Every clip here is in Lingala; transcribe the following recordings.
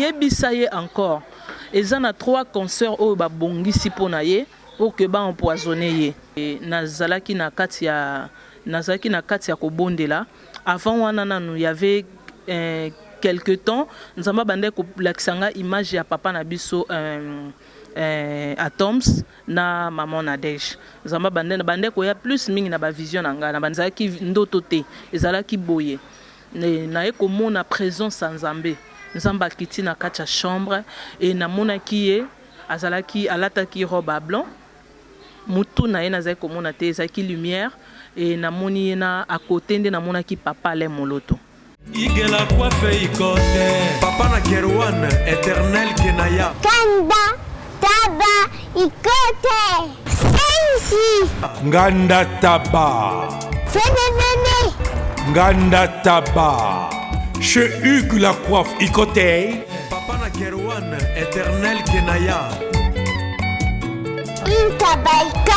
Yebisa ye encore eza na 3 consoeurs oyo ba bongisi pona ye pour que ba empoisonner ye. Nazalaki na kati ya nazalaki na kati ya kobondela avant wana nanu y avait quelque temps Nzambe abandaki kolakisa nga image ya papa na biso Athoms na maman Nadège. Nzambe abandaki nabandaki koya plus mingi na ba vision na nga na ezalaki ndoto te ezalaki boye. Naye komona presence ya Nzambe. Nzambe akiti na kati ya chambre et namonaki ye azalaki alataki robe ya blanc, mutu na ye nazalaki komona te ezalaki lumière et namoni ye na à cote nde namonaki papa Alain Moloto. Igela coiffe ikote. Papa na Kerwan, eternel Kenaya. Kanda taba ikote. Senzi. Nganda taba. Fene fene. Nganda taba. Chez Hugues la coiffe ikote. Papa na Kerwan, eternel Kenaya. Ntaba ikote.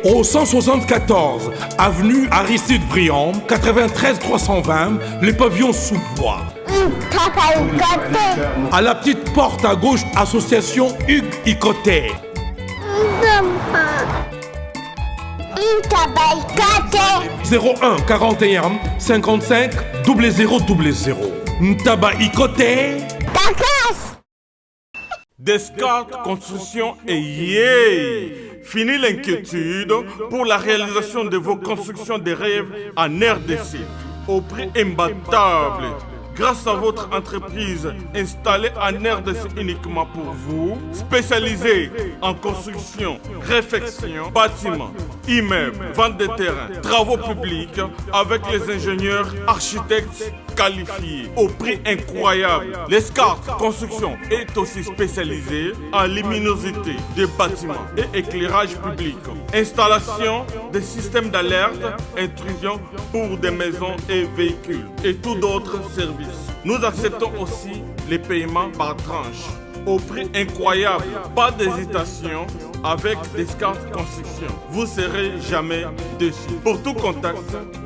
Au 174, avenue Aristide Briand, 93 320, les pavillons sous bois. Ntaba ikote. À la petite porte à gauche, association Hugues Ikote. Ntaba ikote. 01 41 55 00 00. Ntaba Ikote. Takas. Descartes Construction et yeah. Fini l'inquiétude pour la réalisation de vos constructions de rêves en RDC au prix imbattable. Grâce à votre entreprise installée en RDC uniquement pour vous, spécialisée en construction, réfection, bâtiment, immeubles, vente de terrain, travaux publics avec les ingénieurs, architectes qualifiés au prix incroyable. L'Escarte Construction est aussi spécialisée en luminosité des bâtiments et éclairage public, installation des systèmes d'alerte, intrusion pour des maisons et véhicules et tout d'autres services. Nous acceptons aussi les paiements par tranche au prix incroyable. Pas d'hésitation avec Descartes Construction. Vous serez jamais déçus. Pour tout contact,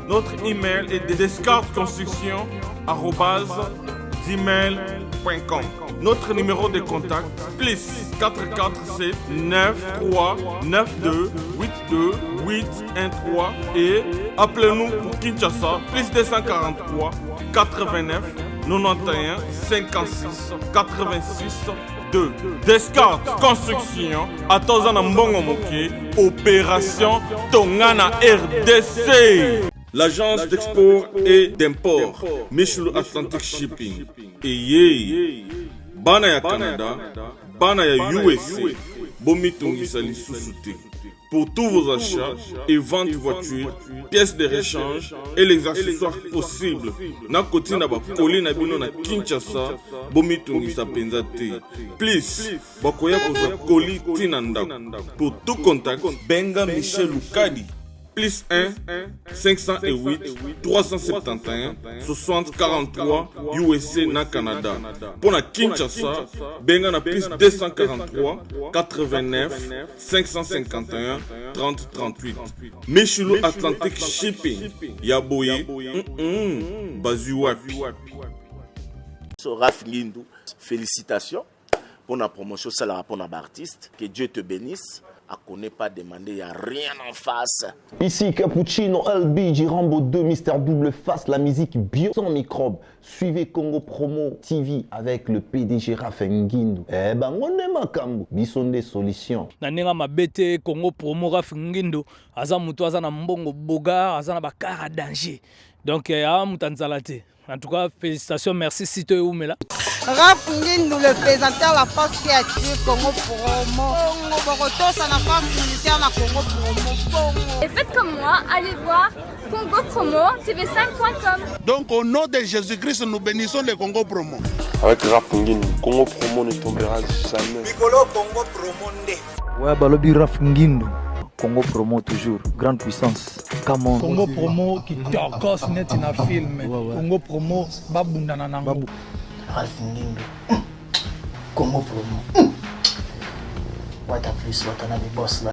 notre email est descartesconstruction@gmail.com. Notre numéro de contact plus 447 9 3 9 2 8 2 8 1 3 et appelez-nous pour Kinshasa plus 243 89 91 56 86 2. Descartes Construction ata oza na mbongo moke, opération Tonga na RDC. L'agence d'export et d'import Michelu Atlantic Shipping eyei bana ya Canada, bana ya USA bomitungisa lisusu te. Pour tous vos achats et ventes voitures, pièces de rechange et les accessoires possibles, na kotinda ba colis na bino na Kinshasa, bomitungisa penza te. Plus, bakoya kozwa colis ti na ndako. Pour tout contact, benga Michel Lukadi. Plus 1 508 371 60 43 USA na Canada. Mpo na Kinshasa, benga na plus 243 89 551 30 38. Michulu Atlantic Shipping ya boye mm -mm, bazwi wapi? So Raf Ngindu, félicitations pour la promotion ça pour l'artiste. Que Dieu te bénisse. À connaît pas demander, il n'y a rien en face. Ici Cappuccino, LBG, Rambo 2, Mister Double Face, la musique bio sans microbe. Suivez Congo Promo TV avec le PDG Raphaël Ngindu. Eh ben, on est makambo. Biso nde solution. Na ndenge mabe te Congo Promo Raph Ngindu aza mutu aza na mbongo bogar aza na ba car à danger. Donc eh, aza mutu nzala te. En tout cas, félicitations, merci Sito Eumela. Raph Ngindu, le présenteur, la force qui attire Congo Promo. Congo Bokotosa, la force militaire, la Congo Promo. Congo. Et faites comme moi, allez voir Congo Promo, T V cinq point com. Donc au nom de Jésus-Christ, nous bénissons le Congo Promo. Avec Raph Ngindu, Congo Promo ne tombera jamais. Mikolo Congo Promo nde. Ouais, balobi Raph Ngindu. Congo Promo toujours, grande puissance. Come on. Congo Promo qui tokos net na film. Ouais, ouais. Congo Promo babunda na nango. Babu. Ralph Ngindu. Congo Promo. What a plus, what another boss là.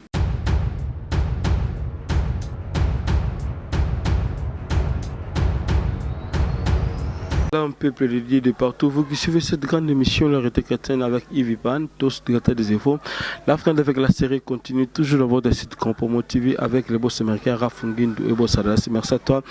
Un peuple de Dieu de partout, vous qui suivez cette grande émission, la Rété chrétienne avec Yves Ipan, tous de des infos. La fin avec la série continue toujours dans votre site Compromo TV avec le boss américain Raph Ngindu et boss Adass. Merci à toi,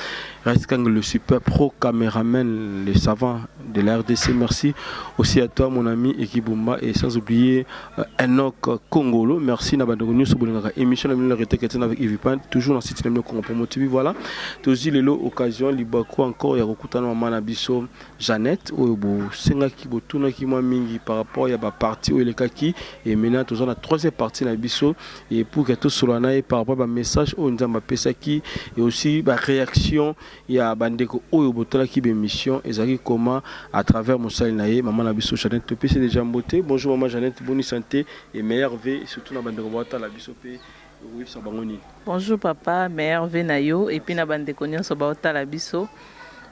Kang, le super pro caméraman, le savant de la RDC. Merci aussi à toi, mon ami Ekibumba, et sans oublier euh, Enoch Kongolo. Merci na bandeko nyonso bolingaka émission na bino la Rété chrétienne avec Yves Ipan, toujours dans site na Compromo TV. Voilà, tozi lelo occasion libaku encore ya kokutana mama na biso Jeannette oyo bosengaki botunaki mwa mingi par rapport ya bapartie oyo elekaki. Et maintenant toza na troisième partie na biso et pour que tosolola na ye par rapport ya bamessage oyo Nzambe apesaki et aussi baréaction ya bandeko oyo botalaki bémission ezalaki comment à travers mosali na ye mama na biso Jeannette. Topesi déjà mbote. Bonjour mama Jeannette, boni santé et meilleurs vœux, surtout na bandeko baotala biso mpe okoyebisa bango nini? Bonjour papa, meilleurs vœux na yo et puis na bandeko nyonso baotala biso.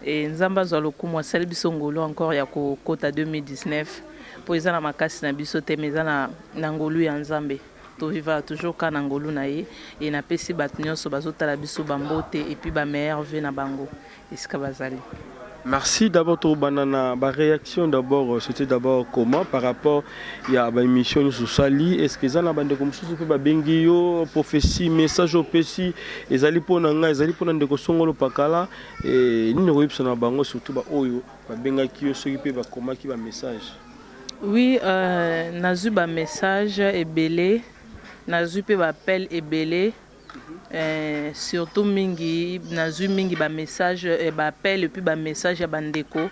E Nzambe azwa lokumu, asali biso ngolu encore ya kokota 2019, mpo eza na makasi na biso te, mais eza na ngolu ya Nzambe. Tovivaka toujours ka na ngolu na ye. E napesi bato nyonso bazotala biso bambote et puis bameilleurs vœux na bango esika bazali. Merci. D'abord tobanda na baréaction. D'abord, c'était d'abord comment par rapport ya baémission nyonso osali? Est ce que eza na bandeko mosusu mpe babengi yo, prophétie, message opesi ezali mpo na ngai, ezali mpo na ndeko songolo pakala? E nini okoyebisa na bango, surtout baoyo babengaki yo, soki mpe bakomaki bamessage? Oui, nazwi bamessage ebele, nazwi mpe baappel ebele. Surtout mingi nazwi mingi bamessage, baappel et puis bamessage ya bandeko.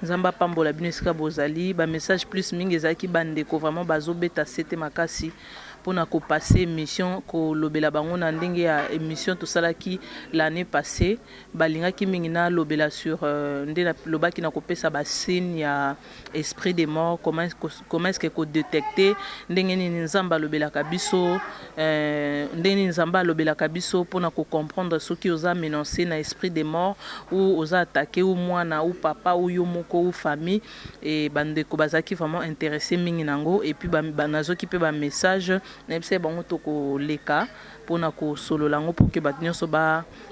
Nzambe apambola bino esika bozali. Bamessage plus mingi ezalaki bandeko vraiment bazobeta sete makasi mpona kopasser émission, kolobela bango na ndenge ya émission tosalaki l'année passée. Balingaki mingi nalobela sur nde nalobaki na kopesa basigne ya esprit de mort, comment est-ce que kodétecter, ndenge nini Nzambe alobelaka biso, ndenge nini Nzambe alobelaka biso mpona kocomprendre soki oza menacé na esprit de mort ou oza attaqué, ou mwana ou papa ou yo moko ou famille. E bandeko bazalaki vraiment intéressé mingi nango. Et puis nazwaki mpe bamessage, nayebisa bango tokoleka mpona kosolola yango pour que bato nyonso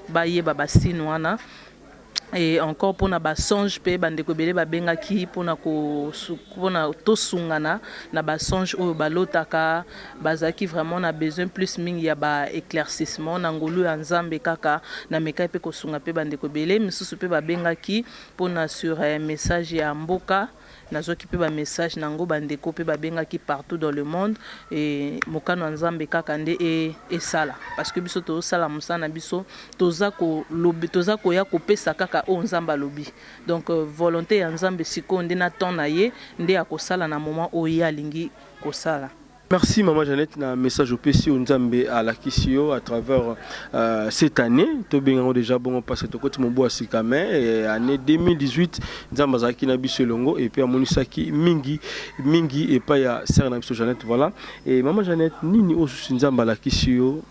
bayeba basigne wana. Et encore mpona basonge mpe bandeko ebele babengaki mpona tosungana na basonge oyo balotaka. Bazalaki vraiment na besoin plus mingi ya baéclaircissement. Na ngolu ya Nzambe kaka namekaki mpe kosunga mpe bandeko ebele misusu mpe babengaki mpona sur message ya mboka. Nazwaki mpe bamessage nango, bandeko mpe babengaki partout dans le monde. E mokano ya Nzambe kaka nde esala, parce que biso tozosala mosala na biso, toza kolobi, toza koya kopesa kaka oyo Nzambe alobi. Donc volonté ya Nzambe sikoyo nde na temps na ye nde akosala na moment oyo ye alingi kosala. Merci Maman Jeannette na message opesi oyo Nzambe alakisi yo à travers cette année. Tobengango déjà bongo parce que tokoti mobu ya sika, mais année 2018 Nzambe azalaki na biso elongo et puis amonisaki mingi mingi epai ya sœur na biso Jeannette. Voilà. Et Maman Jeannette, nini oyo susu Nzambe alakisi yo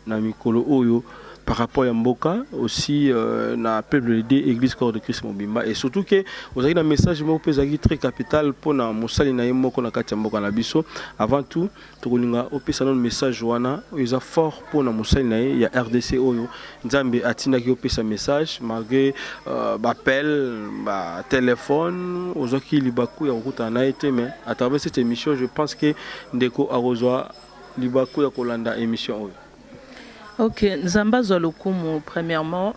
na mikolo oyo par rapport ya mboka, aussi na peuple de église Corps de Christ mobimba, et surtout que ozalaki na message moko mpe ezalaki très capital mpona mosali na ye moko na kati ya mboka na biso? Avant tout tokolinga opesa nano message wana oyo eza fort mpona mosali na ye ya RDC oyo Nzambe atindaki opesa message. Malgré baappel, batelefone, ozwaki libaku ya kokutana na ye te, mais à travers cette émission, je pense que ndeko akozwa libaku ya kolanda émission oyo. Ok, Nzambe azwa lokumu. Premièrement,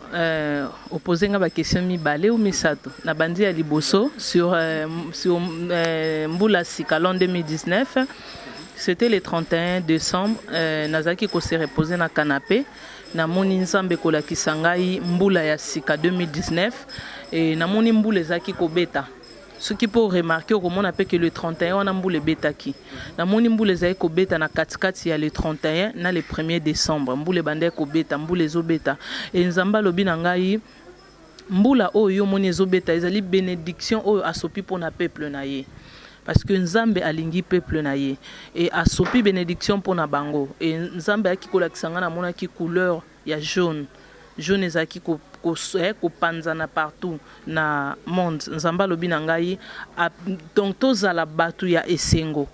opose nga baquestion mibale ou misato. Na bandi ya liboso sur mbula sika, l'an 2019, c'était le 31 décembre. Nazalaki kose reposer na canapé, namoni Nzambe kolakisa ngai mbula ya sika 2019 e namoni mbula ezalaki kobeta. Soki mpo remarquer, okomona mpe ke le 31 wana mbula ebetaki. Namoni mbula ezali kobeta na katikati ya le 31 na le 1er décembre. Mbula ebandaki kobeta, mbula ezobeta e Nzambe alobi na ngai: mbula oyo yo omoni ezobeta ezali bénédiction oyo asopi mpona peuple na ye, parce que Nzambe alingi peuple na ye e asopi bénédiction mpona bango. E Nzambe ayaki kolakisa ngai, namonaki couleur ya jaune. Jaune ezalaki kopanzana partout na monde. Nzambe alobi na ngai, donc tozala bato ya esengo.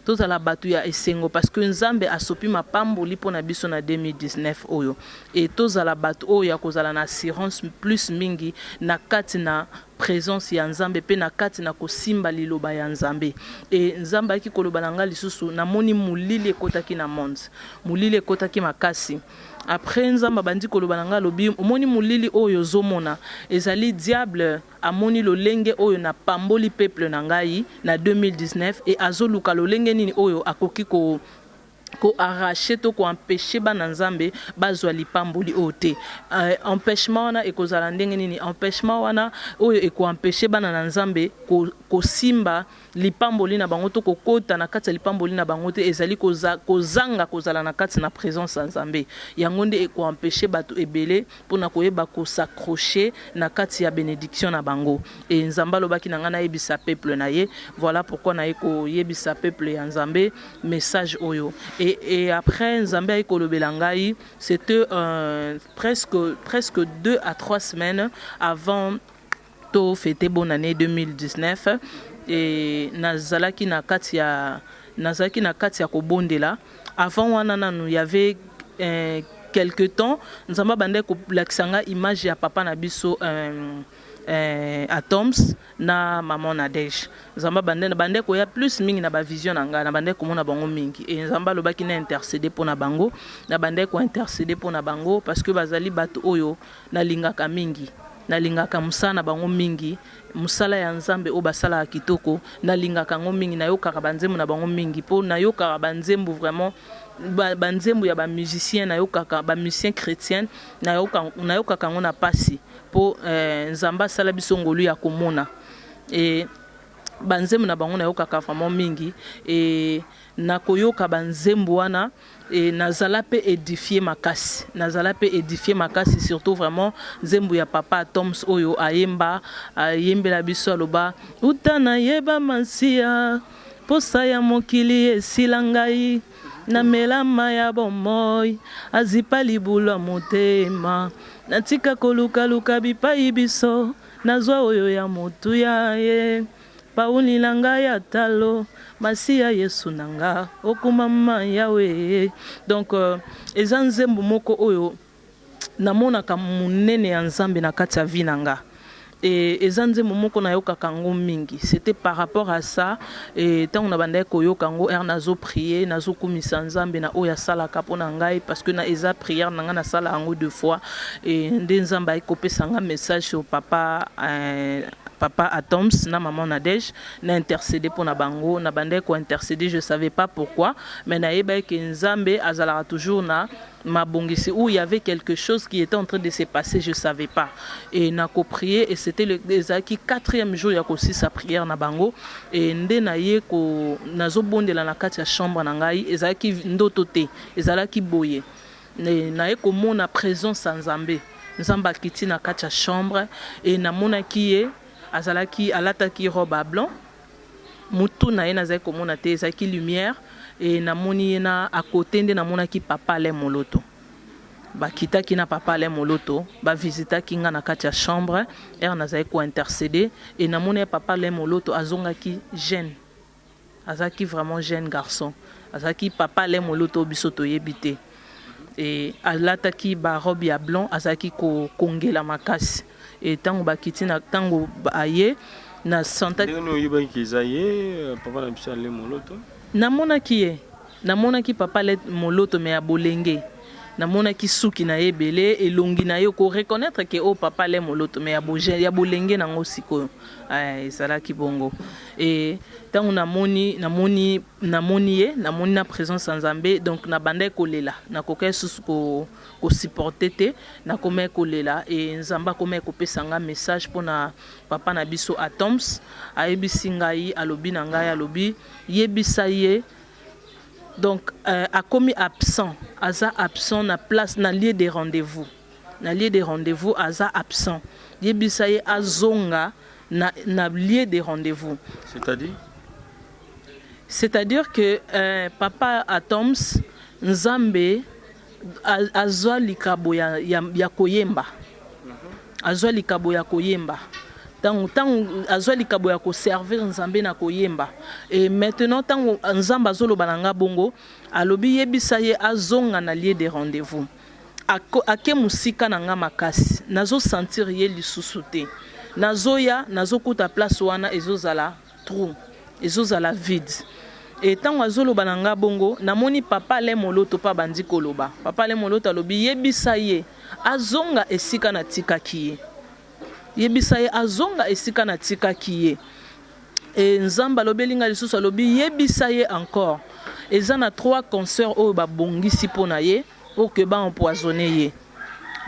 Tozala bato ya esengo parce que Nzambe asopi mapamboli mpo na biso na 2019 oyo. Et tozala bato oyo ya kozala na assurance plus mingi na kati na presence ya Nzambe mpe na kati na kosimba liloba ya Nzambe. Et Nzambe ayaki koloba na ngai lisusu, namoni molili ekotaki na monde. Molili ekotaki makasi. Après Nzambe abandi koloba na ngai, alobi, omoni molili oyo ozomona, ezali diable amoni lolenge oyo na pamboli peuple na ngai na 2019 et azoluka lolenge nini oyo akoki ko ko arracher to ko empecher bana Nzambe bazwa lipamboli oyo te. Euh, empêchement wana ekozala ndenge nini? Empêchement wana oyo eko empecher bana na Nzambe ko kosimba lipamboli na bango to kokota na kati ya lipamboli na bango te ezali koza, kozanga kozala na kati na presence ya Nzambe. Yango nde eko empecher bato ebele pona koyeba ko s'accrocher na kati ya benediction na bango. Et Nzambe alobaki na ngai nayebisa peuple na ye. Voilà pourquoi naye koyebisa peuple ya Nzambe message oyo. Et, et après Nzambe aye kolobela ngai, c'était euh, presque, presque deux à trois semaines avant to fete bonne année 2019 et nazalaki na kati ya nazalaki na kati ya kobondela avant wana nanu y avait euh, quelque temps nzambe abandaki kolakisa nga image ya papa na biso euh, euh, atoms na maman Nadège nzambe abandaki bandaki koya plus mingi na bavision na ngai nabandaki komona bango mingi e nzambe alobaki na intercéder mpo na bango nabandaki kointercéder mpo na bango parce que bazali bato oyo nalingaka mingi nalingaka mosala na bango mingi mosala ya nzambe oyo basalaka kitoko nalingaka yango mingi nayokaka banzembo na bango mingi mpo nayokaka banzembo vraiment banzembo ya bamusicien nayokaka bamusicien chrétien nayokaka yango na mpasi mpo eh, nzambe asala biso ngolu ya komona e banzembo na bango nayokaka vraiment mingi e nakoyoka banzembo wana e nazala mpe édifié makasi nazala mpe édifié makasi surtout vraiment nzembo ya papa Atoms oyo ayemba ayembela biso aloba uta nayeba masiya posa ya mokili esila ngai namelama ya bomoi azipa libulu ya motema natika kolukaluka bipai biso nazwa oyo ya motuya ye pauli na ngai ya talo masiya yesu na nga okumama yawe donc euh, eza nzembo moko oyo namonaka monene ya nzambe na kati ya vie na nga e eza nzembo moko nayokaka yango mingi c'était par rapport à ça e ntango na bandaki koyoka yango ere nazoprier nazokumisa nzambe na oyo asalaka mpo na ngai parce que na eza prière na ngai nasala yango deux fois e nde nzambe ayaki kopesa nga message sur papa euh, papa Atoms na maman Nadège na intercéder mpo na bango na bandaki kointercéder je savais pas pourquoi mais nayebaki ke nzambe azalaka toujours na mabongisi où il y avait quelque chose qui était en train de se passer je savais pas et na koprier et c'était le ezalaki quatrième jour ya kosisa prière na bango et nde naye ko nazobondela na kati ya chambre na ngai ezalaki ndoto te ezalaki boye naye komona présence ya nzambe nzambe akiti na kati ya chambre e namonaki ye azalaki alataki robe ya blanc mutu na ye nazalaki komona te ezalaki lumière e namoni ye na akote nde namonaki papa Alain Moloto bakitaki na papa Alain Moloto bavisitaki nga na kati ya chambre ere nazalaki kointercéder e namoni ye papa Alain Moloto azongaki jeune azalaki vraiment jeune garçon azalaki papa Alain Moloto oyo biso toyebi te e alataki barobe ya blanc azalaki kokongela makasi e ntango bakiti na ntango aye na santa ndenge nini oyebaki eza ye papa na biso Alain Moloto namonaki ye namonaki papa Alain Moloto mais ya bolenge namonaki suki na ye ebele elongi na ye koreconnaître ke oyo papa Alain Moloto mais ya bolenge nango sikoyo ezalaki bongo e ntango namoni namoni namoni ye namoni na présence ya nzambe donc nabandaki kolela nakokaki susu kosupporter te nakomaki kolela e nzambe akomaki kopesa nga message mpona papa na biso atoms ayebisi ngai alobi na ngai alobi yebisa ye donc euh, akomi absent aza absent na place na lieu de rendez-vous na lieu de rendez-vous aza absent yebisa ye azonga na, na lieu de rendez-vous c'est-à-dire c'est-à-dire que euh, papa atoms nzambe azwa likabo ya, ya, ya koyemba azwa likabo ya koyemba. Ntango ntango azwa likabo ya koservir Nzambe na koyemba. Et maintenant ntango Nzambe azoloba na nga bongo, alobi yebisa ye azonga na lieu de rendez-vous. Ake mosika na nga makasi, nazo sentir ye lisusu te. Nazoya, nazokuta place wana ezozala trou, ezozala vide. Et ntango azoloba na nga bongo, namoni papa Alain Moloto mpe abandi koloba. Papa Alain Moloto alobi yebisa ye azonga esika natikaki ye. Yebisa ye azonga esika natikaki ye. Et Nzambe alobeli nga lisusu alobi yebisa ye encore eza na trois consoeurs oyo babongisi mpo na ye pour que ba empoisonner ye.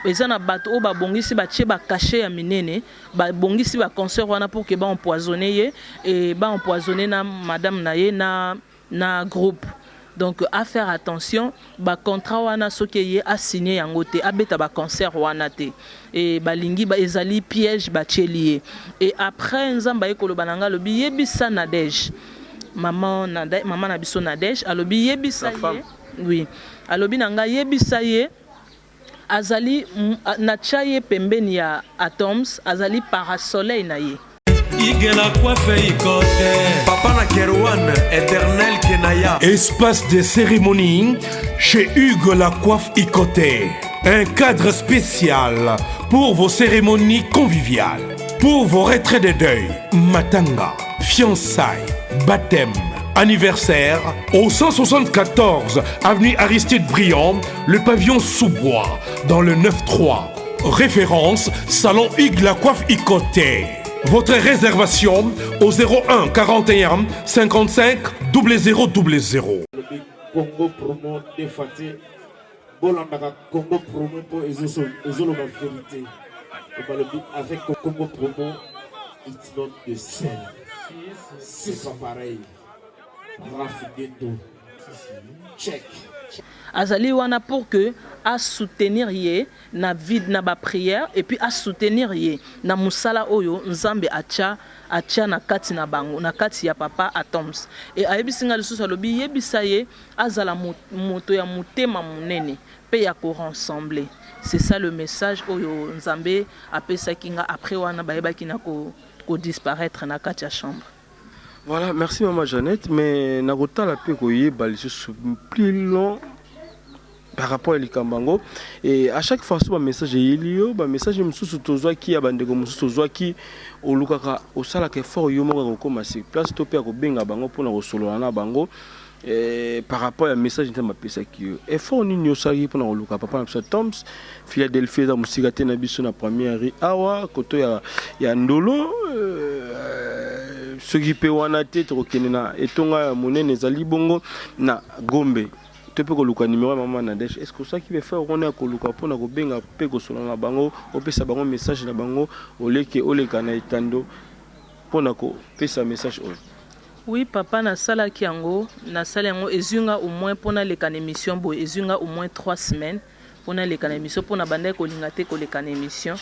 Eza na bato oyo babongisi batie ba cachet ya minene babongisi ba consoeurs wana pour que ba empoisonner ye et ba empoisonner na madame na ye na na groupe. Donc a faire attention ba contrat wana soki eye a signer yango te abeta ba concert wana te et balingi ba ezali piège batieli ye. Et après Nzambe aye koloba na nga alobi yebisa Nadège maman Nadège maman na biso Nadège alobi yebisa ye oui alobi na nga yebisa ye Azali na tia ye pembeni ya atoms azali parasoleil na ye. Igela coiffe ikote. Papa na Kerouan, éternel Kenaya. Espace de cérémonie chez Hugues La Coiffe Ikote. Un cadre spécial pour vos cérémonies conviviales, pour vos retraits de deuil, matanga, fiançailles, baptême, anniversaire, au 174 avenue Aristide Briand, le pavillon sous-bois, dans le 9-3. Référence, Salon Hugues La Coiffe Ikote. Votre réservation au 01 41 55 00 00. Congo promo defate bolandaka Congo promo mpo ezoloba verite balobi avec Congo promo it's not the same c'est pas pareil Raf Gendo check. Azali wana pour que a soutenir ye na vide na ba prière et puis a soutenir ye na musala oyo Nzambe atia atia na kati na bango na kati ya papa Athoms. Et ayebisi nga lisusu alobi yebisa ye azala moto ya motema monene pe ya ko rassembler. C'est ça le message oyo Nzambe apesaki nga après wana bayebaki na ko ko disparaître na kati ya chambre. Voilà, merci maman Jeannette, mais nakotala pe koyeba lisusu plus long par rapport ya likambo yango et à chaque fois so ba message eyeli yo ba message mosusu tozwaki ya bandeko mosusu tozwaki olukaka osalaka effort yo moko ya kokoma sur place to mpe ya kobenga bango mpona kosolola na bango eh, par rapport ya message nzambe apesaki yo effort nini osalaki mpona koluka papa na biso ya toms philadelphie eza mosika te na biso na première rue awa koto ya, ya ndolo euh, soki mpe wana te tokokende na etonga ya monene ezali bongo na gombe to mpe koluka nimero ya mama Nadège est ce que osalaki ba effort wana ya koluka mpo na kobenga mpe kosolola na bango opesa bango message na bango oleke oleka na etando mpo na kopesa message oyo Oui papa nasalaki yango, nasali yango ezui nga au moins po naleka na emission boye ezui nga au moins 3 semaines po naleka na emission po nabandaki kolinga te koleka na emission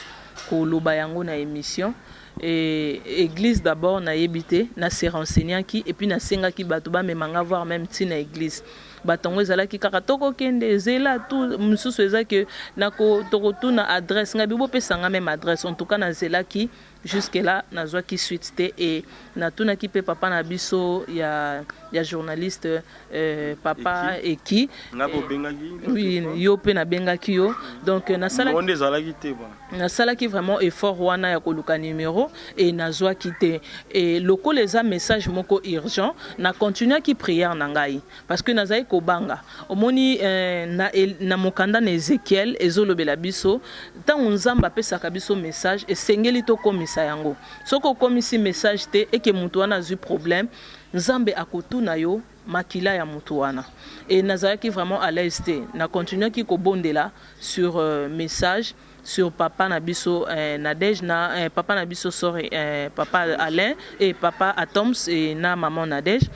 koloba yango na emission et eglise d'abord nayebi te na se renseignaki et puis nasengaki bato bamema nga voir meme ti na eglise bato yango ezalaki kaka tokokende zela tout mosusu eza ke nako tokotuna adresse ngai bopesa nga meme adresse en tout cas nazelaki Jusque là nazwaki suite te et natunaki pe papa na biso ya ya journaliste euh, papa Eki. Nga pe obengaki? Oui, yo pe nabengaki yo. Donc nasalaki Nde ezalaki te ba. Nasalaki vraiment effort wana ya koluka numero et nazwaki te. Et lokola eza message moko urgent, na continuaki prière na ngai parce que nazali kobanga. Omoni eh, na, na mokanda na Ezekiel ezolobela biso Ntango Nzambe apesaka biso message, esengeli tokomisa yango. Soki okomisi message te et que mutu wana azui problème, Nzambe akotuna yo makila ya mutu wana. Et nazalaki vraiment à l'aise te. Na continuaki kobondela sur message, sur papa na biso Nadège na papa na biso sorry papa Alain et papa Athoms et na maman Nadège.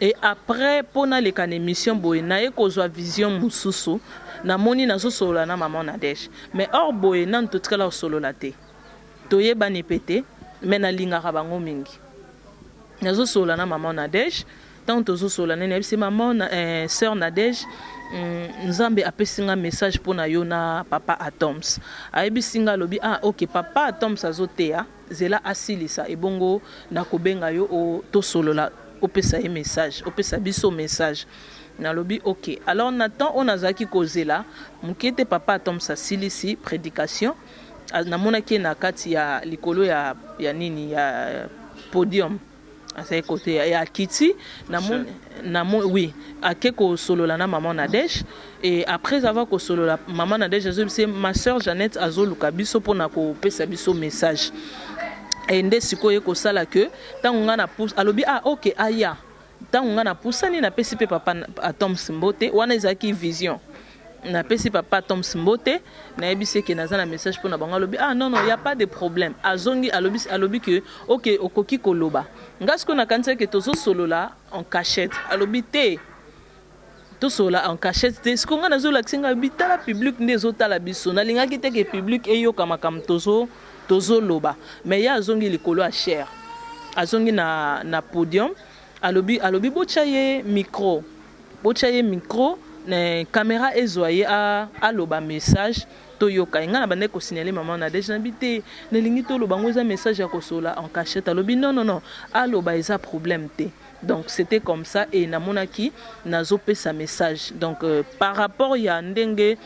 Et après po naleka na emission boye naye kozua vision mususu namoni nazo solola na maman Nadège mais or boye nanu totikala kosolola te toyebani pe te mais nalingaka bango mingi nazo solola na maman Nadège. Ntango tozosolola nde nayebisi mama na, eh, sœur Nadège, Nzambe apesi nga message mpo na yo na papa Atoms. Ayebisi nga alobi ah ok papa Atoms azoteya, zela asilisa ebongo nakobenga yo o tosolola opesa ye message, opesa biso message. Nalobi ok. Alors na temps oyo nazalaki kozela moke te papa Atoms asilisi predication, namonaki ye na kati ya likolo ya, ya nini ya podium. Azali kote ya akiti na moni na mo, oui ake kosolola na maman Nadège et après avoir kosolola maman Nadège azobise ma sœur Jeannette azoluka biso pona kopesa biso message et nde sikoyo ekosala que ntango ngai na pousse alobi ah ok aya ntango ngai napusani napesi mpe papa Atoms mbote wana ezalaki vision napesi papa Toms mbote nayebisi eke naza na message mpo na bango alobi ah non non y a pas de problème azongi alobi alobi ke ok okoki koloba nga sikoyo nakanisi eke tozosolola en cachette alobi te tosolola en cachette te sikoyo nga nazolakisa nga alobi tala public nde ezotala biso nalingaki te ke public eyoka makambo tozo tozoloba mais ye azongi likolo ya chaire azongi na, na podium alobi alobi botya ye micro Botia ye micro na camera ezua ye aloba message toyoka ye. Nga na bandaki ko signaler maman Nadège na bi te nalingi toloba yango eza message ya kosolola en cachette alobi non non non aloba eza problème te. Donc c'etait comme ça et namonaki nazo pesa message donc par rapport ya ndenge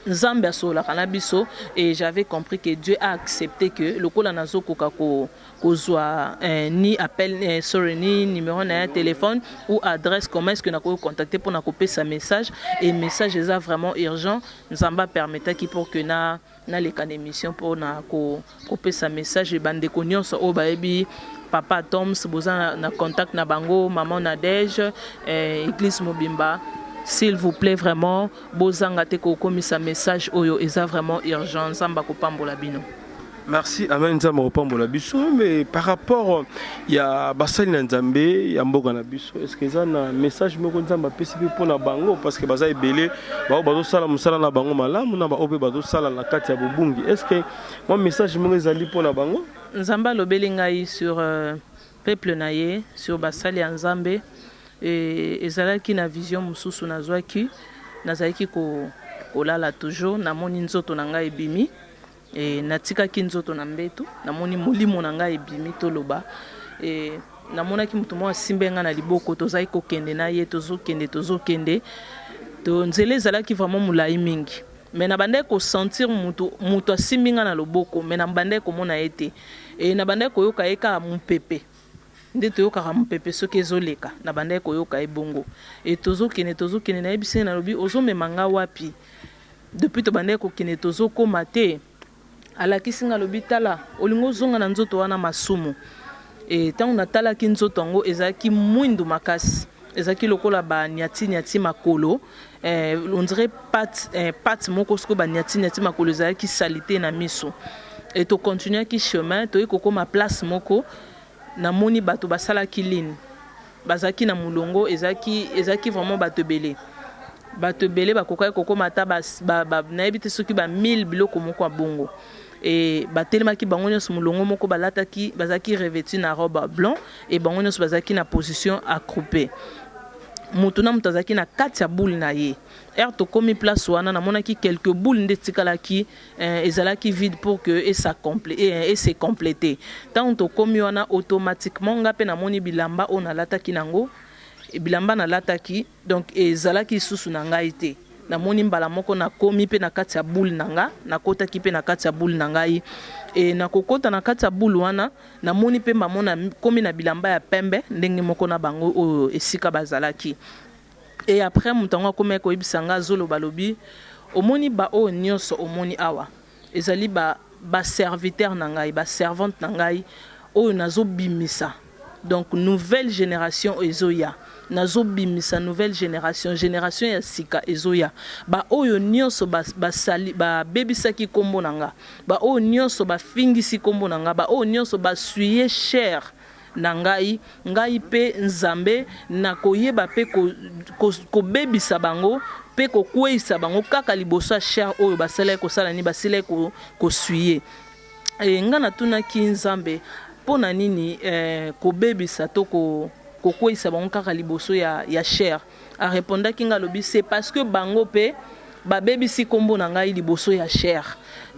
Nzambe asololaka na biso et j'avais compris que Dieu a accepte que lokola nazo koka ko kozua eh, ni appel eh, sorry ni numéro na ya téléphone ou adresse comment est-ce que nakoki contacter pona kopesa message et message eza vraiment urgent Nzambe a permettaki pour que na naleka na émission pona ko kopesa message et bandeko nyonso oyo bayebi papa Toms boza na, na contact na bango maman Nadège eh, église mobimba s'il vous plaît vraiment bozanga te kokomisa message oyo eza vraiment urgent Nzambe akopambola bino. Merci amen nzambe akopambola biso mais par rapport ya basali na nzambe ya mboka na biso est ce que eza na message moko nzambe apesi mpe mpo na bango parce que baza ebele baoyo bazosala mosala na bango malamu na baoyo mpe bazosala na kati ya bobungi est ce que mwa message moko ezali mpo na bango? Nzambe alobeli ngai sur euh, peuple na ye sur basali ya nzambe et ezalaki na vision mosusu nazwaki nazalaki ko, kolala toujours namoni nzoto na ngai ebimi e natikaki nzoto na mbeto namoni molimo na ngai ebimi toloba e namonaki moto moko asimbe ngai na liboko tozalaki kokende na ye tozokende tozokende to nzela ezalaki vraiment molai mingi mais nabandaki kosentir moto moto asimbi ngai na loboko mais nabandaki komona ye te e nabandaki koyoka ye kaka mopepe nde toyokaka mopepe soki ezoleka nabandaki koyoka ye bongo e tozokende tozokende nayebisi ye nalobi ozomema ngai wapi Depuis tobandaki kokende tozokoma te alakisi nga alobi tala olingi ozonga na nzoto wana masumu e ntango natalaki nzoto yango ezalaki mwindu makasi ezalaki lokola baniati niati makolo eh, on dirait pate eh, pate moko sikoyo baniati niati makolo ezalaki salite na miso e tocontinuaki chemin toyei kokoma place moko namoni bato basalaki ligne bazalaki na molongo ezalaki ezalaki vraiment bato ebele bato ebele bakokaki kokoma ata nayebi te soki ba 1000 biloko moko ya bongo e batelemaki bango nyonso molongo moko balataki bazalaki revêtu na robe blanc e bango nyonso bazalaki na position accroupée moto na moto azalaki na kati ya boule na ye heure tokomi place wana namonaki quelques boules nde etikalaki eh, ezalaki vide pour que esa complé, eh, ese compléter ntango tokomi wana automatiquement nga mpe namoni bilamba oyo nalataki nango bilamba nalataki donc ezalaki lisusu na ngai te namoni mbala moko nakomi mpe na kati ya boule na nga nakotaki mpe na kati ya boule na ngai e nakokota na kati ya boule wana namoni mpe mamo nakomi na bilamba ya pembe ndenge moko na bango oyo esika bazalaki Et après moto yango akomaki koyebisa nga azoloba alobi omoni ba oyo nionso omoni awa ezali ba ba serviteurs na ngai ba servante na ngai oyo nazo bimisa donc nouvelle generation ezoya nazo bimisa nouvelle generation generation ya sika ezoya ba oyo nionso ba basali ba bebisaki kombo na nga ba oyo nionso ba fingisi kombo na nga ba oyo nionso ba suye cher na ngai, ngai mpe Nzambe nakoyeba mpe kobebisa bango mpe kokweisa bango kaka liboso ya chair oyo basilaki kosala nini, basilaki kosuye. E, ngai natunaki Nzambe mpo na nini eh, kobebisa to ko kokweyisa bango kaka liboso ya, ya chair. Arepondaki nga, alobi c'est parce que bango mpe babebisi nkombo na ngai liboso ya chair,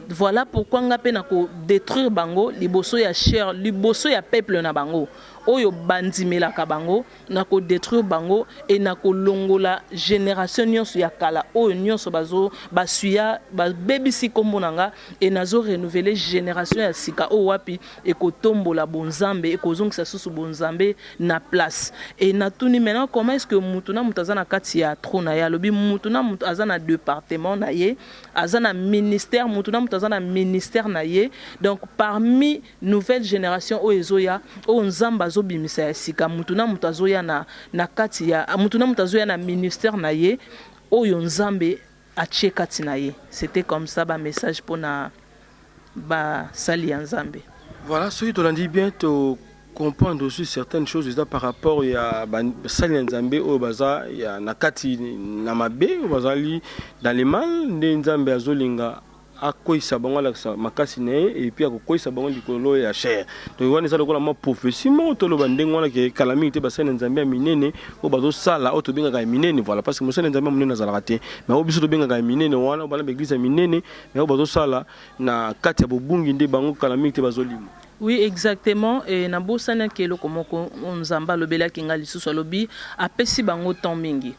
voilà pourquoi nga mpe nakodétruire bango liboso ya chair, liboso ya peuple na bango oyo bandimelaka bango. Nakodétruire bango e nakolongola génération nyonso ya kala oyo nyonso bazo basuya babebisi nkombo na nga, e nazo renouveler génération ya sika oyo wapi ekotombola bonzambe, ekozongisa susu bonzambe na place. E natuni maintenant: comment est-ce que mutu na mutu aza na kati ya trône na ye? Alobi mutu na mutu aza na département na ye, aza na ministère, mutu na mutu aza na ministère na ye. Donc parmi nouvelle génération oyo ezoya, oyo Nzambe azobimisa ya sika, mutu na mutu azoya na kati ya mutu na mutu azoya na ministère na ye oyo Nzambe atie kati na ye. C'était comme ça, bamessage mpona basali ya Nzambe. Voilà, soki tolandi bien, to comprendre aussi certaines choses eza par rapport ya basali ya Nzambe oyo baza ya na kati na mabe, oyo bazali dans le mal, nde Nzambe azolinga akweyisa bango, alakisa makasi na ye, et puis akokweyisa bango likolo ya chair. Donc wana eza lokola mwa prophétie moko toloba ndenge wana ke kala mingi te, basali na Nzambe ya minene oyo bazosala, oyo tobengaka ya minene, voilà, parce que mosali na Nzambe ya monene azalaka te, mais oyo biso tobengaka ya minene wana, bana baeglise ya minene, mais oyo bazosala na kati ya bobungi, nde bango kala mingi te bazolima. Oui, exactement. E nabosanaki eloko moko. Nzambe alobelaki nga lisusu, alobi apesi bango temps mingi,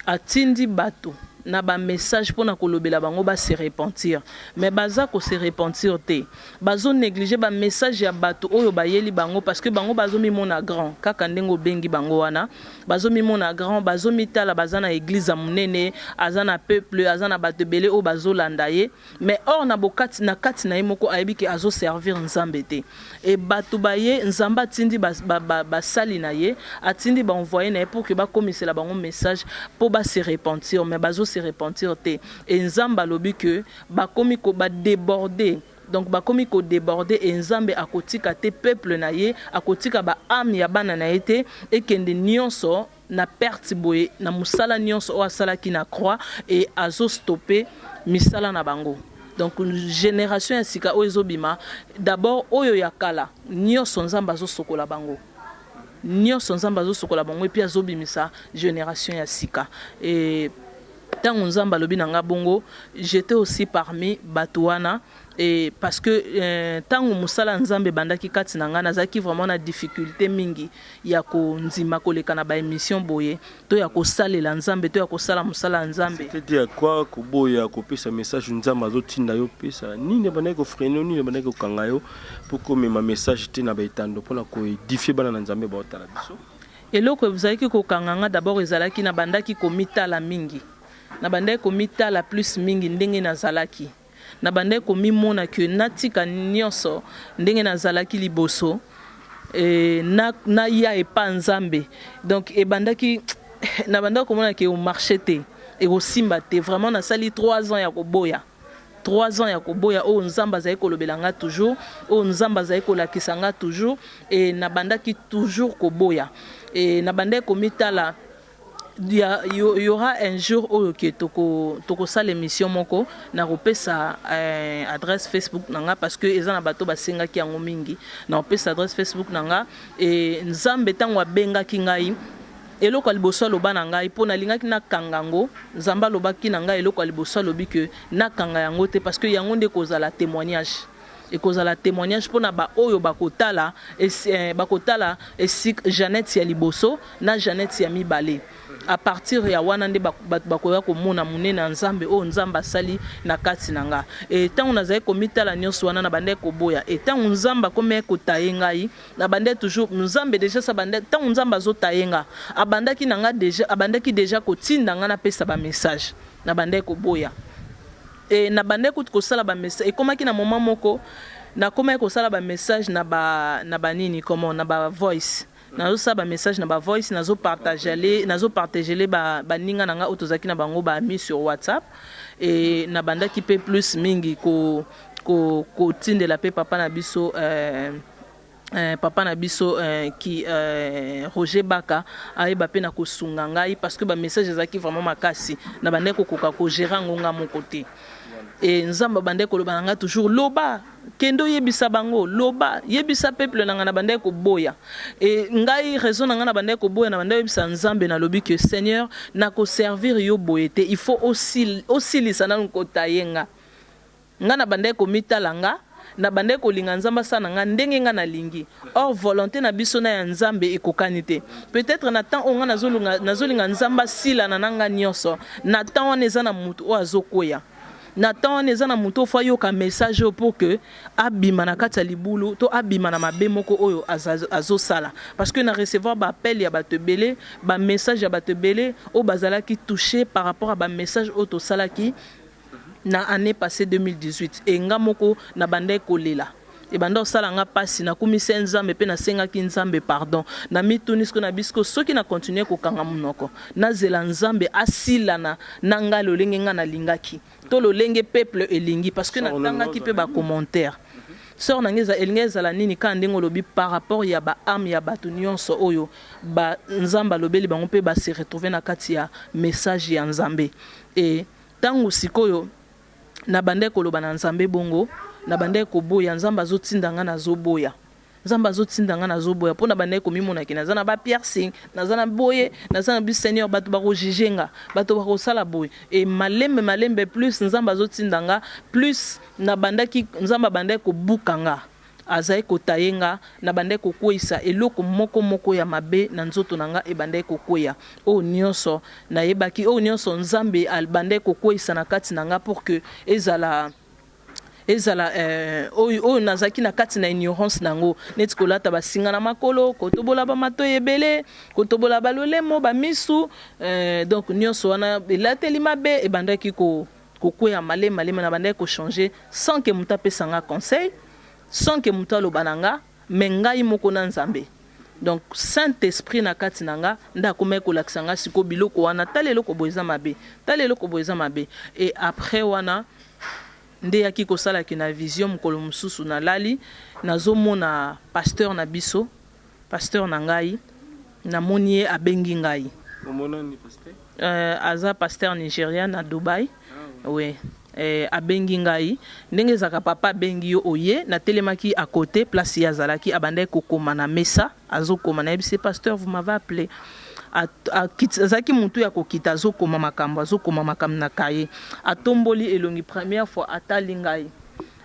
atindi bato na bamessage mpona kolobela bango base repentir, mais baza kose repentir te, bazonéglige bamessage ya bato oyo bayeli bango, parce que bango bazomimona grand kaka ndenge obengi bango wana. Bazomimona grand, bazomitala baza na église ya monene, aza na peuple, aza na bato ebele oyo bazolanda ye, mais or na bokati na kati na ye moko ayebi ke azoservir Nzambe te. E bato baye Nzambe atindi, basali ba, ba, ba na ye, atindi baenvoye na ye pour ke bakomisela bango message mpo base repentir, mais bazo se repentir te. E Nzambe alobi ke bakomi ko badéborde, donc bakomi kodéborde, e Nzambe akotika te peuple na ye, akotika baâme ya bana na ye te ekende nyonso na perte boye na mosala nyonso oyo asalaki na croix, e azostope misala na bango. Donc génération ya sika oyo ezobima, d'abord oyo ya kala nyonso Nzambe azosokola bango nyonso, Nzambe azosokola bango, et puis azobimisa génération ya sika. E ntango Nzambe alobi na nga bongo, j'étais aussi parmi bato wana, et parce que ntango mosala ya Nzambe ebandaki kati na ngai, nazalaki vraiment na difficulté mingi ya kondima koleka na baémission boye, to ya kosalela Nzambe, to ya kosala mosala ya Nzambe. C'était ya quoi koboya kopesa message Nzambe azotinda yo pesa? Nini ebandaki kofreiner yo? Nini ebandaki kokanga yo mpo komema message te na baetando mpona koédifier bana na Nzambe baotala biso? Eloko ezalaki kokanga nga d'abord ezalaki nabandaki komitala mingi, nabandaki komitala plus mingi ndenge nazalaki, nabandaki komimona ke natika nyonso ndenge nazalaki liboso, e, naya na epa Nzambe. Donc ebandaki, nabandaki komona ke omarche te, ekosimba te. Vraiment nasali 3 ans ya koboya, 3 ans ya koboya oyo Nzambe azali kolobela nga toujours, oyo Nzambe azali kolakisa nga toujours, e nabandaki toujours koboya, e nabandaki komitala. Ya, y aura un jour oyo ke tokosala émission moko, nakopesa adresse Facebook na nga, parce que eza na bato basengaki yango mingi. Nakopesa adresse Facebook na nga. E Nzambe ntango abengaki ngai, eloko ya liboso aloba na ngai, mpo nalingaki nakanga yango, Nzambe alobaki na ngai, eloko ya liboso alobi ke nakanga yango te, parce que yango nde ekozala témoignage, ekozala témoignage mpona baoyo bakotala es, bakotala esika Jeannette ya liboso na Jeannette ya mibale. À partir ya wana nde bato bakoya komona monene ya Nzambe oyo Nzambe asali na kati na nga. E ntango nazali komitala nyonso wana, na bandaki koboya. E ntango Nzambe akomi kotaye ngai, na bandaki toujours Nzambe déjà sa bande. Ntango Nzambe azotaye nga, abandaki na nga déjà, abandaki déjà kotinda nga napesa bamessage, na bandaki koboya. E na bandaki kutu kosala bamessage, ekomaki na moment moko nakomaki kosala bamessage na ba na banini, comment, na bavoice. Nazosala bamessage na bavoice, nazopartagele baninga na nga oyo tozalaki na bango baami sur WhatsApp. E nabandaki mpe plus mingi kotindela mpe papa na biso, papa na biso ki Roger Baka, ayeba mpe na kosunga ngai, parce que bamessage ezalaki vraiment makasi, na bandaki kokoka kogérer yango nga moko te. E Nzambe abandaki koloba na ngai toujours, loba, kende oyebisa bango, loba, yebisa peuple na ngai. Nabandaki koboya. E ngai, raison na ngai nabandaki koboya, nabandaki koyebisa Nzambe, nalobi que Seigneur, nakoservir yo boye te, il faut osilisa nanu kotaye nga. Nga nabandaki komitala nga, nabandaki kolinga Nzambe asala na nga ndenge nga nalingi. Or volonte na biso na ya Nzambe ekokani te. Peut-etre na temps oyo nga nazolinga Nzambe asilana na nga nionso, na temps wana eza na mutu oyo azokweya. Na temps wana eza na mutu oyo faut ayoka message oyo pour que abima na kati ya libulu to abima na mabe moko oyo azosala. Parce que na recevoir ba appels ya batu ebele, ba messages ya batu ebele oyo bazalaki touches par rapport ya ba messages oyo tosalaki na annee passee 2018. Et nga moko nabandaki kolela. Ebanda kosala nga pasi, nakumisaki Nzambe pe nasengaki Nzambe pardon. Namituni sikoyo, nabi sikoyo soki na continuer kokanga munoko, nazela Nzambe asilana na nga lolenge nga nalingaki to lolenge peuple elingi parce que natangaki pe ba commentaires. Sort na nga elingaki ezala nini kaka ndenge olobi par rapport ya ba ames ya batu nionso oyo ba Nzambe alobeli bango pe ba se retrouver na kati ya message ya Nzambe. Et tangu sikoyo nabandaki koloba na Nzambe bongo, nabandaki koboya, Nzambe azotinda nga nazoboya. Nzambe azotinda nga nazoboya po nabandaki komimona ke naza na ba piercing, naza na boye, naza na bi Seigneur batu bako juger nga, batu bakosala boye. Et malembe malembe plus Nzambe azotinda nga, plus nabandaki Nzambe abandaki kobuka nga. Azalaki ko tailler nga, nabandaki kokweyisa eloko moko moko ya mabe na nzoto na nga ebandaki kokweya. Oyo nionso nayebaki, oyo nionso Nzambe abandaki kokweyisa na kati na nga pour que ezala ezala eh, oyo, oyo nazalaki na kati na ignorance na yango, neti kolata basinga na makolo, kotobola ba matoyi ebele, kotobola ba lolemo, ba misu, eh, donc nionso wana elateli mabe ebandaki ko kokweya malemi malemi. Nabandaki ko changer sans que moto apesa nga conseil, sans que moto aloba na nga, mais ngai moko na Nzambe. Donc Saint Esprit na kati na nga nde akomaki kolakisa nga sikoyo biloko wana, tala eloko boye eza mabe, tala eloko boye eza mabe. Et après wana nde eyaki kosala ke na vision mokolo mosusu nalali, nazomona pasteur na biso, pasteur na ngai, namoni ye abengi ngai. Omonani pasteur? Aza pasteur nigerian na Dubaï. Ah, oui. Eh, abengi ngai ndenge ezalaka papa abengi yo oye. Natelemaki à côté place ye azalaki, abandaki kokoma na mesa, azokoma. Nayebisi ye, pasteur, vous m'avez appelé. Azalaki mutu ya kokita, azokoma makambo, azokoma makambo na cahier. Atomboli elongi première fois, atali ngai,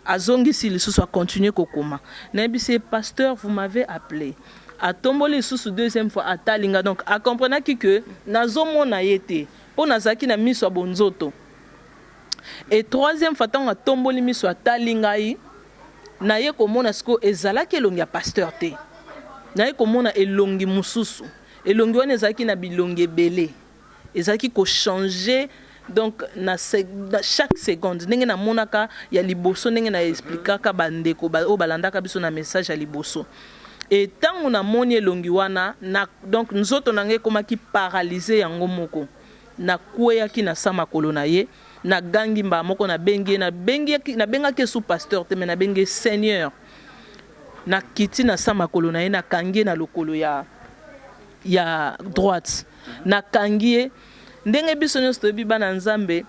azongisi lisusu, acontinue kokoma. Nayebisi ye, pasteur, vous m'avez appelé. Atomboli lisusu deuxième fois, atali ngai. Donc acomprenaki que nazomona ye te mpo nazalaki na miso ya bonzoto. Et troisième fois, ntango atomboli miso atali ngai, naye komona sikoyo ezalaki elongi ya pasteur te, naye komona elongi mosusu. Elongi wana ezalaki na bilongi ebele, ezalaki kochanger donc na, na chaque seconde. Ndenge namonaka ya liboso, ndenge na explikaka bandeko oyo balandaka biso na message ya liboso. E ntango namoni elongi wana na, donc nzoto na ngai ekomaki paralyse yango moko. Nakweyaki na sa makolo na ye, nagangi mbala moko, nabengi ye, nabengi, nabengaki ye sous pasteur te, mais nabengi ye Seigneur. Nakiti na sa makolo na ye, nakangi ye na lokolo ya ya droite, nakangi ye. Ndenge biso nyonso toyebi bana Nzambe,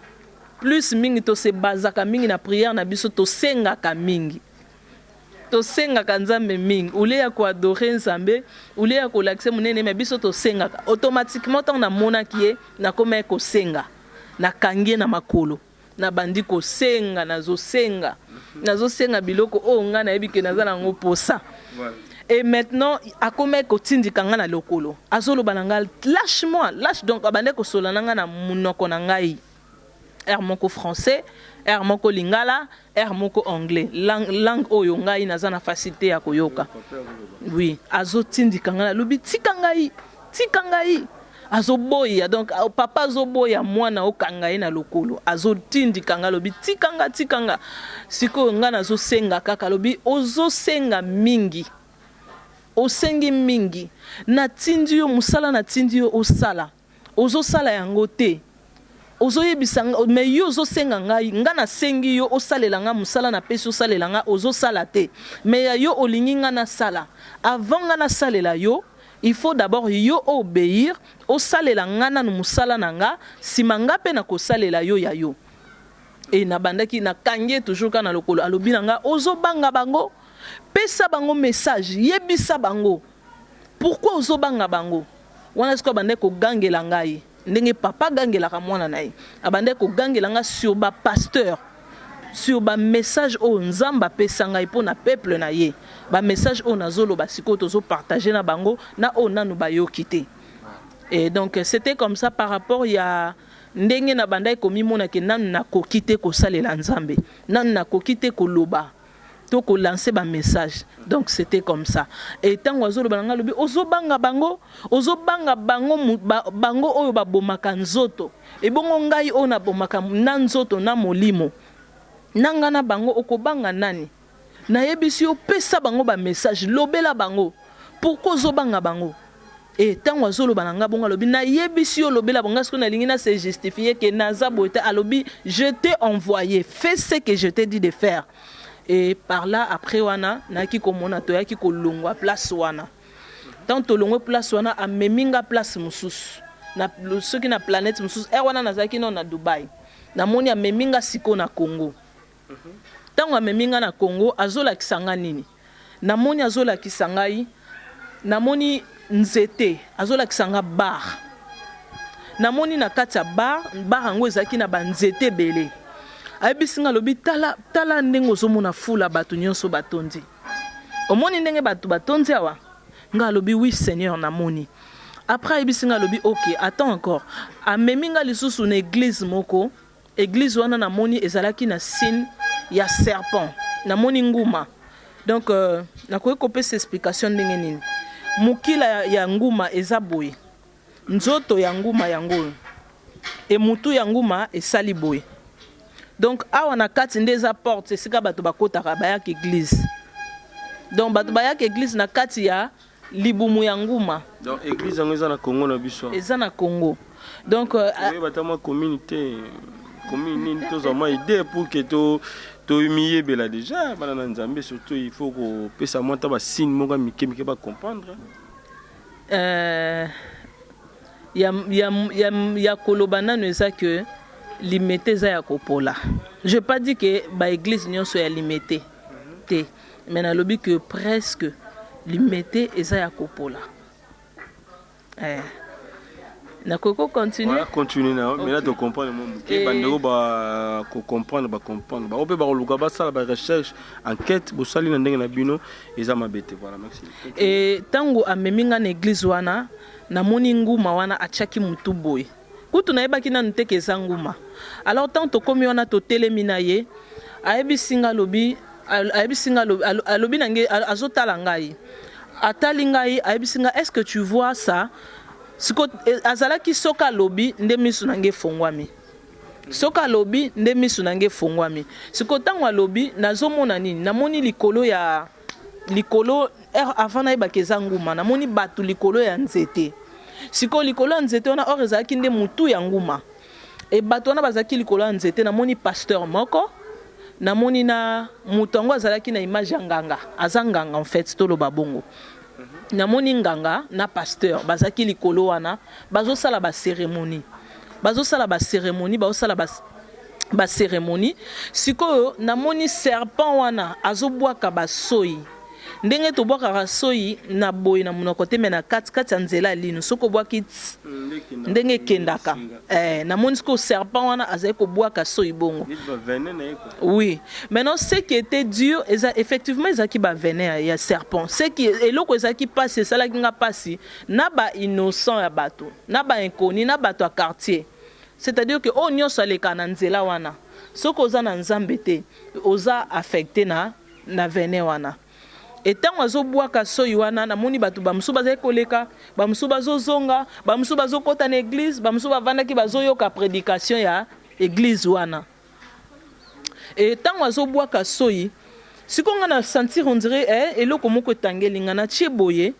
plus mingi tose bazaka mingi na prière na biso, tosengaka mingi, tosengaka Nzambe mingi au lieu ya koadore Nzambe, au lieu ya kolakisa monene, mais biso tosengaka automatiquement. Ntango namonaki ye, nakomaki kosenga, nakangi ye na makolo, nabandi kosenga, nazosenga, nazosenga biloko oyo ngai nayebi ke naza nango posa. Et maintenant akomaki kotindika ngai na lokolo, azoloba na ngai, lâche moi, lâche. Donc abandaki kosola na ngai na monoko na ngai, air moko français, air moko lingala, air moko anglais, langue, langue oyo ngai naza na facilité ya koyoka. Oui, azotindika ngai, alobi tika ngai, tika ngai, azoboya. Donc papa azoboya mwana okanga ye na lokolo, azotindika ngai, alobi tika nga, tika nga. Sikoyo ngai nazosenga kaka, alobi ozosenga mingi, osengi mingi, natindi yo mosala, natindi yo osala, ozosala yango te, ozoyebisa nga, mais yo ozosenga ngai. Nga nasengi yo osalela nga mosala, napesi osalela nga, ozosala te, mais ya yo olingi nga nasala. Avant nga nasalela yo, il faut d'abord yo obéir, osalela nga nanu mosala na nga, nsima nga mpe nakosalela yo ya yo. E nabandaki nakangi ye toujours kaka na lokolo, alobi na nga ozobanga bango, pesa bango message, yebisa bango pourquoi ozobanga bango. Wana sikoyo abandaki kogangela ngai ndenge papa agangelaka mwana na ye, abandaki kogangela ngai sur ba pasteur, sur ba message oyo Nzambe apesa ngai mpo na peuple na ye, ba message oyo nazoloba sikoyo tozo partager na bango na oyo nanu bayoki te. Et donc c'était comme ça par rapport ya ndenge nabandaki komimona ke nanu nakoki te kosalela Nzambe, nanu nakoki te koloba to ko lancer ba message, donc c'etait comme ça. Et tango azoloba na ngai alobi ozobanga bango, ozobanga bango, bango oyo babomaka nzoto, ebongo ngai oyo nabomaka na nzoto na molimo na ngai na bango, okobanga nani? Nayebisi yo pesa bango ba message, lobela bango, pourquoi ozobanga bango? Et tango azoloba na nga bongo alobi nayebisi yo lobela bango, nga sikoyo nalingi na se justifier que naza boye te, alobi je t'ai envoye, fais ce que je t'ai dit de faire. Et par là après wana nayaki komona toyaki kolongwa place wana. Tango tolongwe place wana amemi nga place mosusu na soki na planète mosusu, heure wana nazalaki nano na Dubaï, namoni amemi nga sikoyo na Congo. Tango amemi nga na Congo azolakisa nga nini? Namoni azolakisa ngai, namoni nzete, azolakisa nga bar. Namoni na kati ya bar, bar yango ezalaki na ba nzete ebele. Ayebisi nga alobi tala, tala ndenge ozomona fula bato nyonso batondi. Omoni ndenge bato batondi awa? Nga alobi oui seigneur namoni. Après ayebisi nga alobi ok, attends encore. Amemi nga lisusu na eglise moko. Eglise wana na moni ezalaki na signe ya serpent, na moni nguma. Donc euh, nakoki kopesa explication ndenge nini? Mukila ya, ya nguma eza boye, nzoto ya nguma yango oyo e mutu ya nguma esali boye. Donc awa na kati nde eza porte esika bato bakotaka bayaka eglise. Donc bato bayaka eglise na kati ya libumu ya nguma. Donc eglise yango eza na Congo na biso. Eza na Congo. Donc euh, oyeba ata mwa commune te commune nini tozwa mwa idée pour que to tomiyebela déjà bana na Nzambe, surtout il faut kopesa mwa ata ba signe moko ya mike mike ba comprendre. Euh, ya, ya, ya, ya koloba nanu eza que limete eza ya kopola. Je pas dit que ba église nyonso ya limete te. Mais nalobi que presque limete eza ya kopola. Eh. Nakoki ko continuer? Voilà, continuer na mais là to comprendre moi moke eh. bandeko ba ko comprendre ba comprendre ba ope ba koluka basala ba recherche enquête bosali na ndenge na bino eza mabe te. Voilà, merci. Et tango amemi nga na église wana namoni nguma wana atiaki mutu boye. Kutu nayebaki nanu te ke eza nguma. Alors tango tokomi wana totelemi na ye, ayebisi nga alobi, ayebisi nga alobi na nge azotala ngai. Atali ngai ayebisi nga est-ce que tu vois ça? Siko azalaki soki alobi nde misu na nge efongwami. Soki alobi nde misu na nge efongwami. Siko tango alobi nazomona nini? Namoni likolo ya likolo heure avant nayeba ke eza nguma namoni batu likolo ya nzete sikoyo likolo ya nzete wana or ezalaki nde mutu ya nguma e bato wana bazalaki likolo ya nzete namoni pasteur moko namoni na moto yango azalaki na image ya nganga aza nganga en fait toloba bongo namoni nganga na pasteur bazalaki likolo wana bazosala ba cérémonie bazosala ba cérémonie bazosala ba ba cérémonie sikoyo namoni serpent wana azobwaka basoyi ndenge tobwakaka soyi na boye na monoko te me na kati kati ya nzela ya lino soki obwaki ndenge ekendaka eh, namoni sikoyo serpent wana azali kobwaka soyi bongo oui maintenant ce qui était dur eza effectivement ezalaki bavenin ya serpent ce qui eloko ezalaki mpasi esalaki nga mpasi na ba innocent ya bato na ba inconnu na bato ya quartier C'est-à-dire que oyo nionso aleka na nzela wana soki oza na Nzambe te oza affecte na na venin wana. Et tango azo bwaka soyi wana namoni batu ba mosusu bazali koleka, ba mosusu bazo zonga, ba mosusu bazo kota na eglise, ba mosusu bavandaki bazo yoka predication ya eglise wana. Et tango azo bwaka soyi sikoyo nga na sentir on dirait eh, eloko moko etangeli nga natie boye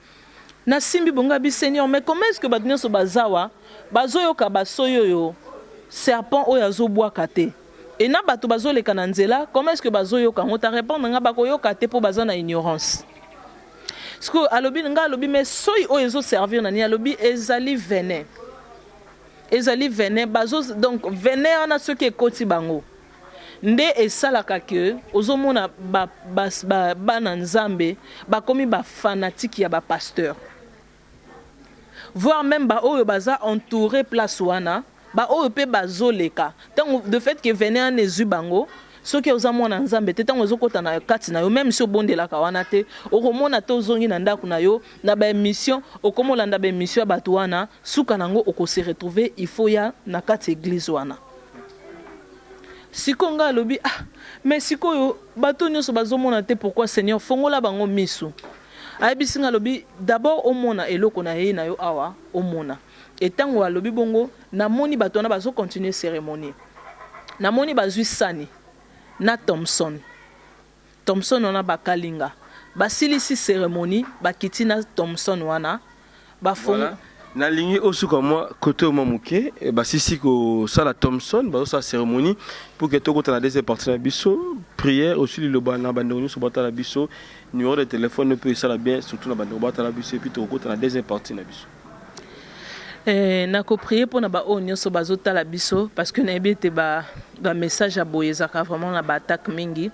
Nasimbi bongo abi seigneur mais comment est-ce que bato nionso bazawa bazoyoka basoyi oyo serpent oyo azobwaka te et na bato bazoleka na nzela comment est-ce que bazoyoka yango ta répondre nga bakoyoka te mpo baza na ignorance sikoyo alobi nga alobi mais soyi oyo ezo servir na nini alobi ezali venin ezali venin bazo donc venin wana soki ekoti bango. Nde esalaka que ozomona ba, ba, ba, bana Nzambe bakomi ba fanatique ya ba pasteurs. Voire meme ba oyo baza entoure place wana, ba oyo pe bazoleka. Tango de fait que venin wana ezui bango, soki oza mwana Nzambe te, tango ezokota na kati na yo, meme si obondelaka wana te, okomona ata ozongi na ndaku na yo, na ba emissions, okomi olanda ba emissions ya batu wana, suka na yango oko se retrouver il faut oya na kati ya eglise wana. Sikoyo ngai alobi ah mais sikoyo bato nyonso bazomona te pourquoi Seigneur fongola bango misu. Ayebisi ngai alobi d'abord omona eloko na yei na yo awa omona. Et tango alobi bongo namoni bato wana bazo continuer ceremonie. Namoni bazui sani na Thomson. Thomson wana bakalinga. Basilisi ceremonie bakiti na Thomson wana ba Voilà. Nalingi osuka mwa kote oyo mwa moke eh, basisi kosala Thomson bazosala cérémonie pour que tokota na deuxième partie na biso prière aussi liloba na bandeko nyonso batala biso numéro de téléphone mpe esala bien surtout na bandeko batala biso et puis tokokota na deuxième partie na biso. Eh, nako prier pona ba oyo nioso bazo tala biso parce que nayebi ete ba ba message ya boye ezalaka vraiment na ba attaque mingi.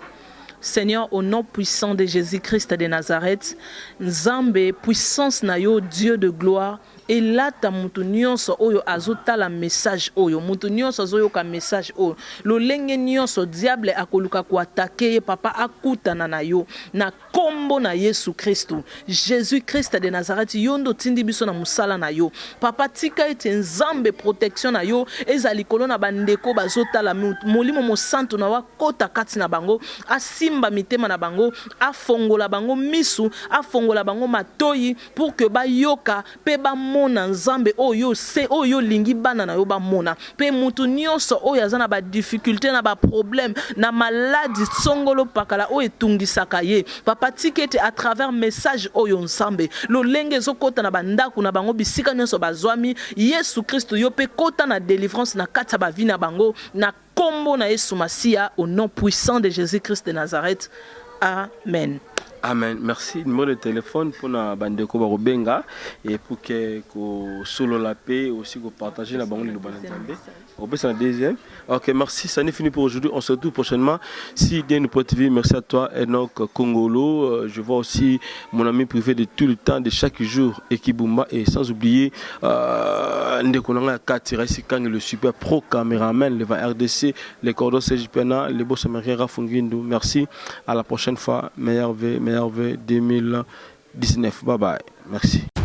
Seigneur au nom puissant de Jesus Christ de Nazareth, Nzambe puissance na yo Dieu de gloire elata mutu nionso oyo azo tala message oyo, mutu nionso azo yoka message oyo, lolenge nionso diable akoluka ko attaquer ye papa akutana na yo na Kombo na Yesu Kristu, Jesus Christ de Nazareth, yo nde otindi biso na musala na yo. Papa tika ete Nzambe protection na yo ezala likolo na ba ndeko bazo tala molimo mosantu na yo akota kati na bango, asimba mitema na bango, afongola bango misu, afongola bango matoyi pour que bayoka pe bamona Nzambe oyo se oyo yo olingi bana na yo bamona. Pe mutu nionso oyo aza na ba difficultes na ba problèmes na maladi songolo pakala oyo etungisaka ye papa tika ete à travers message oyo Nzambe lolenge ezo kota na ba ndaku na bango bisika nionso bazuami Yesu Christu yo pe kota na delivrance na kati ya ba vie na bango na kombo na Yesu Masiya au nom puissant de Jesus Christ de Nazareth Amen. Amen merci numéro de téléphone pona bandeko bakobenga et pour que kosolola pe aussi ko partager na bango liloba na Nzambe opesa na deuxième ok merci ça n'est fini pour aujourd'hui on se retrouve prochainement si Dieu nous prête vie merci à toi Enoch Kongolo euh, je vois aussi mon ami privé de tout le temps de chaque jour Ekibumba et sans oublier euh, ndeko na ngai ya kati Raisi Kangi le super pro cameraman le va RDC les cordons CJPNA les boss américains Rafungindu merci à la prochaine fois meilleur V meilleur V 2019 bye bye merci.